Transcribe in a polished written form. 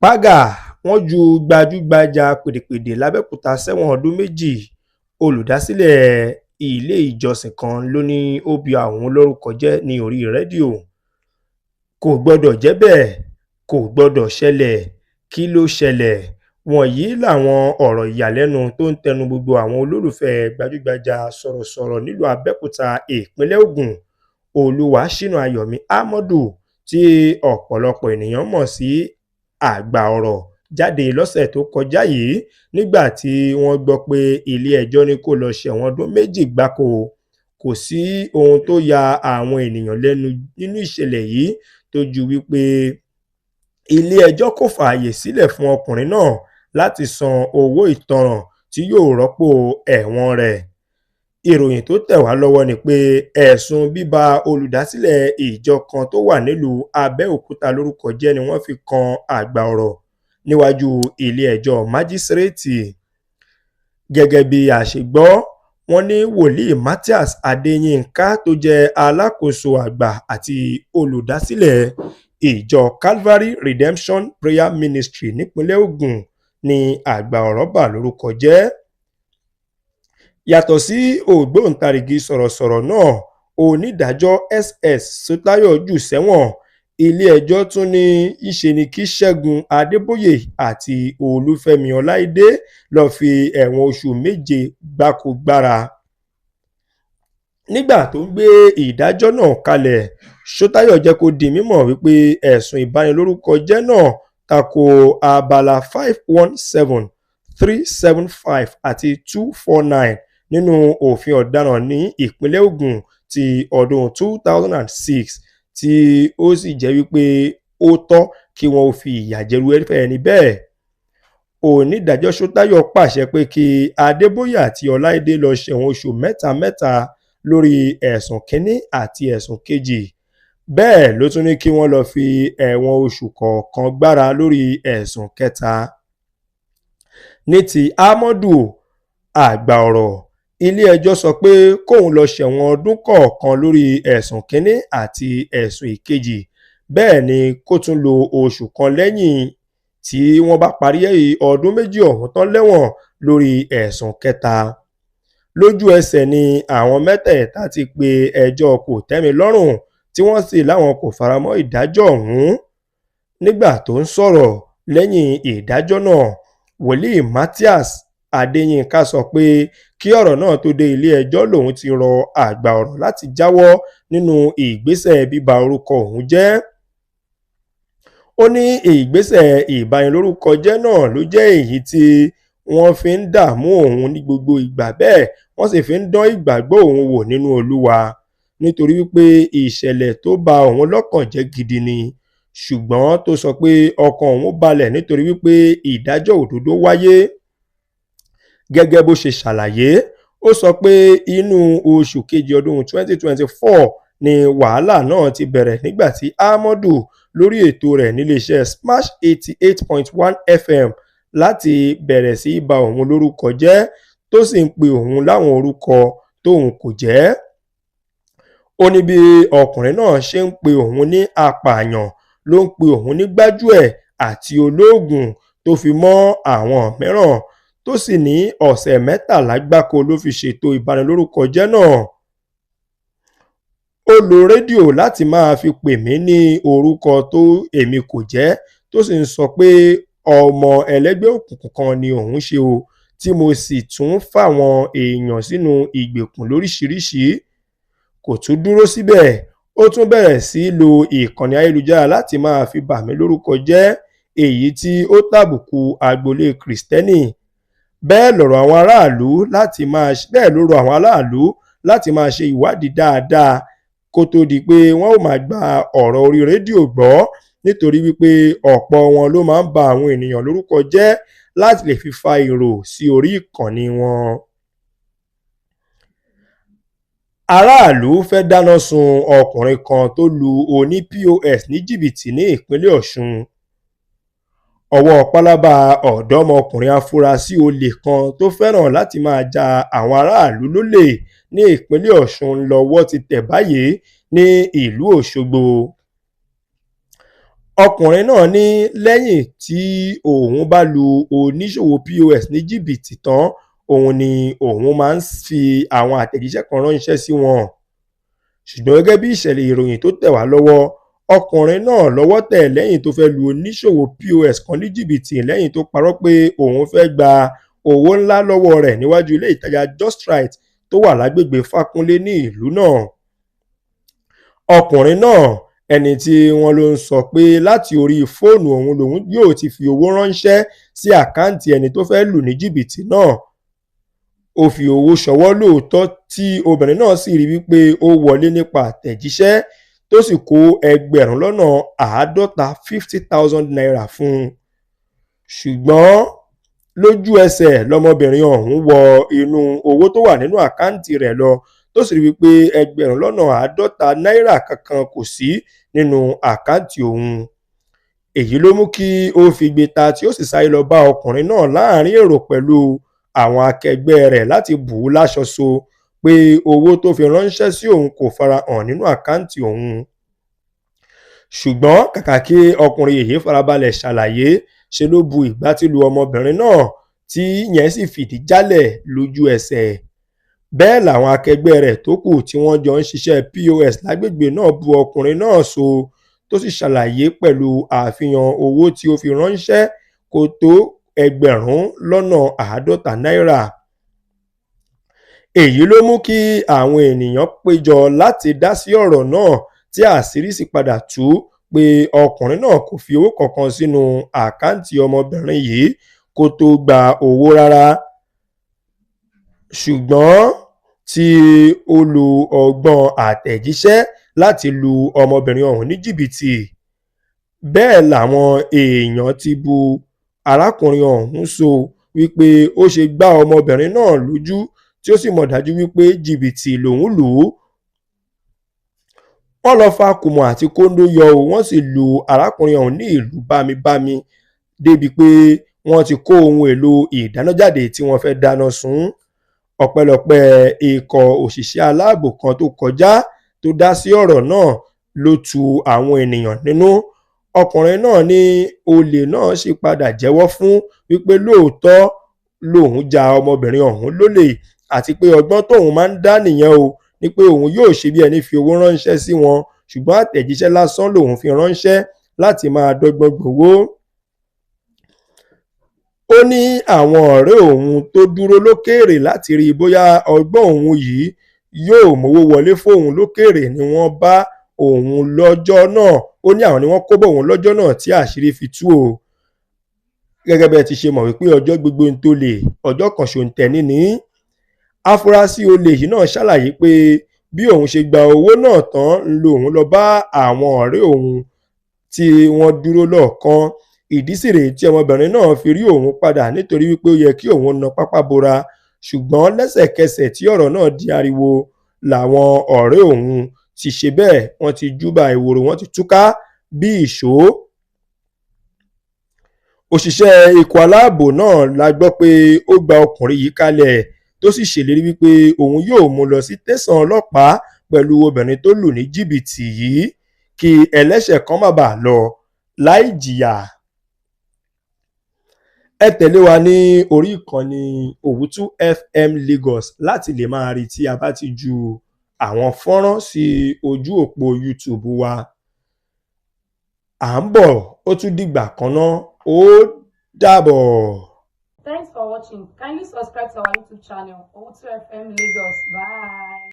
Págà wọn ju gbajúgbajà pèdèpèdè làbẹ́òkúta sẹ́wọ̀n ọdún méjì. Olùdásílẹ̀ ilé ìjọsìn kan ló ní ó ba òun lórúkọ jẹ́ ní orí rédíò. Kò gbọ́dọ̀ jẹ́ bẹ́ẹ̀, kò gbọ́dọ̀ ṣẹlẹ̀. Kí ló ṣẹlẹ̀? Wọ̀nyí làwọn ọ̀rọ̀ ìyàlẹ́nu tó ń tẹnu gbogbo àwọn olólùfẹ́ gbajúgbajà sọ̀rọ̀sọ̀rọ̀ nílùú Abẹ́òkúta, ìpínlẹ̀ Ògùn, Olúwaṣínà Ayọ̀mí Àmọ́dù, tí ọ̀pọ̀lọpọ̀ ènìyàn mọ̀ sí Àgbà Ọ̀rọ̀, jáde lọ́sẹ̀ tó kọjá yìí nígbà tí wọ́n gbọ́ pé ilé-ẹjọ́ ní kó lọ́ọ́ sẹ́wọ̀n ọdún 2 gbáko. Kò sí ohun tó ya àwọn ènìyàn lẹ́nu nínú ìṣẹ̀lẹ̀ yìí tó ju wípé ilé-ẹjọ́ kò fààyè sílẹ̀ fún ọkùnrin náà láti san owó ìtanràn tí yóò rọ́pò ẹ̀wọ̀n rẹ̀. Ìròyìn tó tẹ̀ wá lọ́wọ́ ni pé ẹ̀sùn bíba olùdásílẹ̀ ìjọ kan tó wà nílùú Abẹ́òkúta lórúkọ jẹ́ ni wọ́n fi kan Àgbà Ọ̀rọ̀ níwájú ilé-ẹjọ́ májísíréètì. Gẹ́gẹ́ bí a ṣe gbọ́, wọ́n ní wòlíì Mathias Adéyinka tó jẹ́ alákòóso àgbà àti olùdásílẹ̀ ìjọ Calvary Redemption Prayer Ministry nípínlẹ̀ Ògùn ní Àgbà Ọ̀rọ̀ bà lórúkọ jẹ́. Yàtọ̀ sí ògbóǹtarìgì sọ̀rọ̀sọ̀rọ̀ náà, onídàájọ́ ss Sọtayọ jù sẹ́wọ̀n. Ilé-ẹjọ́ tún ní í ṣe ni kí Ṣẹ́gun Adébóyè àti Olúfẹ́mi Ọláìdé lọ́ọ́ fi ẹ̀wọ̀n oṣù 7 gbáko gbára. Nígbà tó ń gbé ìdájọ́ náà kalẹ̀, Sọtayọ jẹ́ kó di mímọ̀ wípé ẹ̀sùn ìbanilórúkọjẹ́ náà tako abala 517, 375 àti 249 nínú òfin ọ̀daràn ní ìpínlẹ̀ Ògùn ti ọdún 2006, tí ó sì jẹ́ wípé ó tọ́ kí wọ́n ó fi ìyà jẹrú ẹni bẹ́ẹ̀. Onídàájọ́ Sọtayọ pàṣẹ pé kí Adébóyè àti Ọláìdé lọ́ọ́ sẹ́wọ̀n oṣù mẹ́ta mẹ́ta lórí ẹ̀sùn kínní àti ẹ̀sùn kejì. Bẹ́ẹ̀ ló tún ní kí wọ́n lọ́ọ́ fi ẹ̀wọ̀n oṣù kọ̀ọ̀kan gbára lórí ẹ̀sùn kẹta. Ní ti Àmọ́dù Àgbà Ọ̀rọ̀, ilé-ẹjọ́ sọ pé kóun lọ́ọ́ sẹ́wọ̀n ọdún kọ̀ọ̀kan lórí ẹ̀sùn kínní àti ẹ̀sùn ìkejì. Bẹ́ẹ̀ ni kó tún lo oṣù kan lẹ́yìn tí wọ́n bá parí ọdún 2 ọ̀hún tán lẹ́wọ̀n lórí ẹ̀sùn kẹta. Lójú ẹsẹ̀ ni àwọn mẹ́tẹ̀ẹ̀ta ti pe ẹjọ́ kò-tẹ́mi-lọ́rùn, tí wọ́n sì láwọn kò faramọ́ ìdájọ́ ọ̀hún. Nígbà tó ń sọ̀rọ̀ lẹ́yìn ìdájọ́ náà, wòlíì Mathias Adéyinka sọ pé kí ọ̀rọ̀ náà tó dé ilé-ẹjọ́ lòun ti rọ Àgbà Ọ̀rọ̀ láti jáwọ́ nínú ìgbésẹ̀ bíba orúkọ òun jẹ́. Ó ní ìgbésẹ̀ ìbanilórúkọjẹ́ náà ló jẹ́ èyí tí wọ́n fi ń dààmú òun ní gbogbo ìgbà, bẹ́ẹ̀ wọ́n sì fi ń dán ìgbàgbọ́ òun wò nínú Olúwa, nítorí wípé ìṣẹ̀lẹ̀ tó ba òun lọ́kàn jẹ́ gidi ni, ṣùgbọ́n tó sọ pé ọkàn òun balẹ̀ nítorí wípé ìdájọ́ òdodo wáyé. Gẹ́gẹ́ bó ṣe ṣàlàyé, ó sọ pé inú oṣù kejì ọdún 2024 ni wàhálà náà ti bẹ̀rẹ̀ nígbà tí Àmọ́dù lórí ètò rẹ̀ níléeṣẹ́ Smash 88.1 FM láti bẹ̀rẹ̀ sí í ba òun lórúkọ jẹ́, tó sì ń pe òun láwọn orúkọ tóun kò jẹ́. Ó ní bí ọkùnrin náà ṣe ń pe òun ní apààyàn ló ń pe òun ní gbájúẹ̀ àti olóògùn tó fi mọ́ àwọn mìíràn, tó sì ní ọ̀sẹ̀ 13 gbáko ló fi ṣètò ìbanilórúkọjẹ́ náà. Ó lo rédíò láti máa fi pè mí ní orúkọ tó èmi kò jẹ́, tó sì ń sọ pé ọmọ ẹlẹ́gbẹ́ òkùnkùn kan ni òun ṣe o, tí mo sì tún fáwọn èèyàn sínú ìgbèkùn lóríṣìíríṣìí. Kò tún dúró síbẹ̀, ó tún bẹ̀rẹ̀ sí í lo ìkànnì ayélujára láti máa fi bà mí lórúkọ jẹ́, èyí tí ó tàbùkù agboolé Kristẹni. Bẹ́ẹ̀ ló rọ àwọn aráàlú láti máa ṣe ìwádìí dáadáa kó tó di pé wọ́n ó máa gba ọ̀rọ̀ orí rédíò gbọ́, nítorí wípé ọ̀pọ̀ wọn ló máa ń ba àwọn ènìyàn lórúkọ jẹ́ láti lè fi fa èrò sí orí ìkànnì wọn. Aráàlú fẹ́ dáná sun ọkùnrin kan tó lu oní POS ní jìbìtì ní ìpínlẹ̀ Ọ̀ṣun. Ọwọ́ pálábá ọ̀dọ́mọkùnrin afurasí olè kan tó fẹ́ràn láti máa ja àwọn aráàlú lólè ní ìpínlẹ̀ Ọ̀ṣun lọ́wọ́ ti tẹ̀ báyìí ní ìlú Òṣogbo. Ọkùnrin náà ní lẹ́yìn tí òun bá lu oníṣòwò POS ní jìbìtì tán, òun ni òun máa ń fi àwọn àtẹ̀jíṣẹ́ kan ránṣẹ́ sí wọn. Ṣùgbọ́n gẹ́gẹ́ bí ìṣẹ̀lẹ̀ ìròyìn tó tẹ̀ wá lọ́wọ́, ọkùnrin náà lọ́wọ́ tẹ̀ lẹ́yìn tó fẹ́ lu oníṣòwò POS kan ní jìbìtì lẹ́yìn tó parọ́ pé òun fẹ́ gba owó ńlá lọ́wọ́ rẹ̀ níwájú ilé ìtajà Justrite tó wà lágbègbè Fákúnlé ní ìlú náà. Ọkùnrin náà, ẹni tí wọ́n ló ń sọ pé láti orí fóònù òun lòun yóò ti fi owó ránṣẹ́ sí àkáǹtì ẹni tó fẹ́ lù ní jìbìtì náà. Ó fi owó ṣọwọ́ lóòótọ́, tí obìnrin náà sì rí wípé ó wọlé nípa àtẹ̀jíṣẹ́, tó sì kó 50,000 ₦50,000 fún un. Ṣùgbọ́n lójú ẹsẹ̀ lọmọbìnrin ọ̀hún wọ inú owó tó wà nínú àkáǹtì rẹ̀ lọ, tó sì rí wípé 50,000 náírà kankan kò sí nínú àkáǹtì òun. Èyí ló mú kí ó figbe ta, tí ó sì sáré lọ bá ọkùnrin náà láàrin èrò pẹ̀lú àwọn akẹgbẹ́ rẹ̀ láti bù ú láṣọ so pé owó tó fi ránṣẹ́ sí òun kò farahàn nínú àkáǹtì òun. Ṣùgbọ́n kàkà kí ọkùnrin yìí farabalẹ̀ ṣàlàyé, ṣe ló bu ìgbátí lu ọmọbìnrin náà, tí yẹn sì fìdí jálẹ̀ lójú ẹsẹ̀. Bẹ́ẹ̀ làwọn akẹgbẹ́ rẹ̀ tó kù tí wọ́n jọ ń ṣiṣẹ́ POS lágbègbè náà bu ọkùnrin náà so, tó sì ṣàlàyé pẹ̀lú àfihàn owó tí ó fi ránṣẹ́ kò tó 50,000 náírà. Èyí ló mú kí àwọn ènìyàn péjọ láti dá sí ọ̀rọ̀ náà, tí àṣírí sì padà tú pé ọkùnrin náà kò fi owó kankan sínú àkáǹtì ọmọbìnrin yìí kó tó gba owó rárá, ṣùgbọ́n tí ó lo ọgbọ́n àtẹ̀jíṣẹ́ láti lu ọmọbìnrin ọ̀hún ní jìbìtì. Bẹ́ẹ̀ làwọn èèyàn ti bu arákùnrin ọ̀hún so wípé ó ṣe gbá ọmọbìnrin náà lójú, tí ó sì mọ̀ dájú wípé jìbìtì lòun lù ú. Wọ́n lọ fa kùmọ̀ àti kóńdó yọ ọ́, wọ́n sì lu arákùnrin ọ̀hún ní ìlú bámibámi débi pé wọ́n ti kó ohun èlò ìdáná jáde tí wọ́n fẹ́ dáná sun. Ọpẹ́lọpẹ́ ikọ̀ òṣìṣẹ́ aláàbò kan tó kọjá tó dá sí ọ̀rọ̀ náà ló tu àwọn ènìyàn nínú. Ọkùnrin náà ní olè náà sì padà jẹ́wọ́ fún wípé lóòótọ́ lòun ja ọmọbìnrin ọ̀hún lólè, àti pé ọgbọ́n tóun máa ń dá nìyẹn o, ní pé òun yóò ṣe bí ẹni fi owó ránṣẹ́ sí wọn, ṣùgbọ́n àtẹ̀jíṣẹ́ lásán lòun fi ránṣẹ́ láti máa dọ́gbọ́n gbowó. Ó ní àwọn ọ̀rẹ́ òun tó dúró lókèèrè láti rí i bóyá ọgbọ́n òun yìí yóò mówó wọlé fóun lókèèrè ni wọ́n bá òun lọ́jọ́ náà. Ó ní àwọn ni wọ́n kó bọ̀ òun lọ́jọ́ náà tí àṣírí fi tú o. Gẹ́gẹ́ bẹ́ẹ̀ ti ṣe mọ̀ wípé ọjọ́ gbogbo ń tó lè, ọjọ́ kan ṣo ń tẹ̀ níní. Afurasí olè yìí náà ṣàlàyé pé bí òun ṣe gba owó náà tán lòun lọ bá àwọn ọ̀rẹ́ òun tí wọ́n dúró lọ́ọ̀kan. Ìdí sì rèé tí ọmọbìnrin náà fi rí òun padà, nítorí wípé ó yẹ kí òun na pápá bora. Ṣùgbọ́n lẹ́sẹ̀kẹsẹ̀ tí ọ̀rọ̀ náà di ariwo làwọn ọ̀rẹ́ òun ti ṣe bẹ́ẹ̀, wọ́n ti júbà ìwòrò, wọ́n ti túká bí ìṣó. Òṣìṣẹ́ ikọ̀ aláàbò náà la gbọ́ pé ó gba ọkùnrin yìí kalẹ̀, tó sì ṣèlérí wípé òun yóò mú lọ sí tẹ̀sán ọlọ́pàá pẹ̀lú obìnrin tó lù ní jìbìtì yìí, kí ẹlẹ́ṣẹ̀ kan má bàa lọ láì jìyà. Ẹ tẹ̀lé wa ní orí ìkànnì Òwútú FM Lagos láti lè máa rí tí a bá ti ju àwọn fọ́nrán sí ojú òpó YouTube wa. À ń bọ̀, ó tún dìgbà kan náà, ó dàbọ̀. Thanks for watching. Kindly subscribe to our YouTube channel, Owutu FM Lagos. Bye.